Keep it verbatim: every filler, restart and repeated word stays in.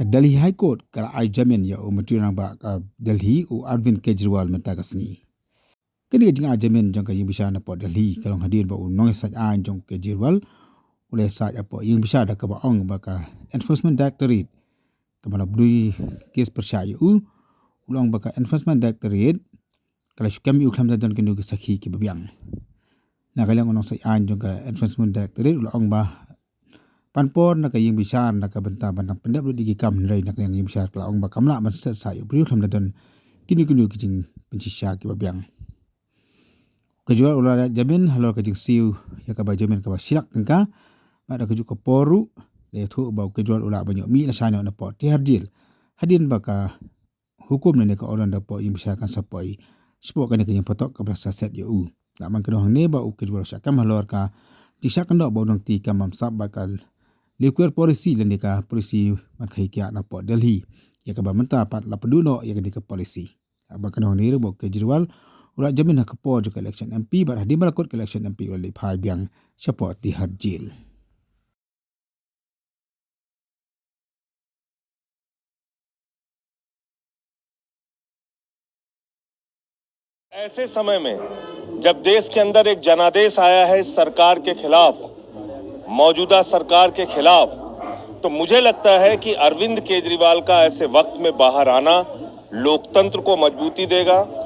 Delhi High Court ka la ai jamin ïa u Myntri Rangbah ka Delhi u Arvind Kejriwal mynta ka sngi. Kane ka jingai jamin jong ka ïing bishar na pdeng Delhi ka long hadien ba u nongïasaid aiñ jong u Kejriwal u la ïasaid hapoh ïing bishar da kaba ong ba ka Enforcement Directorate kaba la pynduh kes pyrshah ïa u, u la ong ba ka Enforcement Directorate ka la shu kem ïa u khlem da don kino ki sakhi kiba biang. Na ka liang u nongïasaid aiñ jong ka Enforcement Directorate u la ong ba pan por na ka ïing bishar na ka bynta ban nang pyndep lut ïa ki kam, hynrei na ka liang ïing bishar ka la ong ba kam lah ban set sah ïa u briew khlem da don kino kino ki jingpynshisha kiba biang. Kejriwal u la ïasaid jamin halor ka jingsiew ïa kaba jamin kaba shi lak tyngka. Bad ha kajuh ka por ruh la ïathuh ba u Kejriwal u lah ban ïoh mih lashai noh na pdeng Tihar Jail hadien ba ka hukum lane ka order na pdeng ïing bishar kan sa poi shapoh kane ka ïing phatok kaba la sa set ïa u. La man ka dong hangne ba u Kejriwal u shah kem halor ka jingshah kynnoh ba u nongkti kam bamsap bad ka Liquor Policy lane ka policy ban khaïi kiad na pdeng Delhi, ïa kaba mynta pat la pynduh noh ïa kane ka policy. Bad ka dong hangne ruh ba u Kejriwal u la jamin ha ka por jong ka election M P bad hadien ba la kut ka election M P u la leit phai biang shapoh Tihar Jail. ऐसे समय में जब देश के अंदर एक जनादेश आया है इस सरकार के खिलाफ, मौजूदा सरकार के खिलाफ, तो मुझे लगता है कि अरविंद केजरीवाल का ऐसे वक्त में बाहर आना लोकतंत्र को मजबूती देगा।